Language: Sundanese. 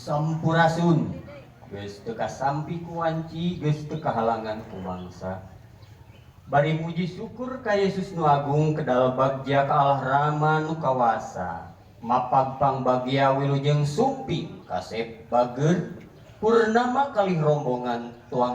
Sampurasun. Geus teu kasampi ku wanci, geus teu kahalangan ku mangsa. Bari muji syukur ka Yesus nu agung, kedal bagja ka Allah Rama nu kawasa. Mapag pangbagya wilujeng sumping, kasep bager, purnama kalih rombongan tuang.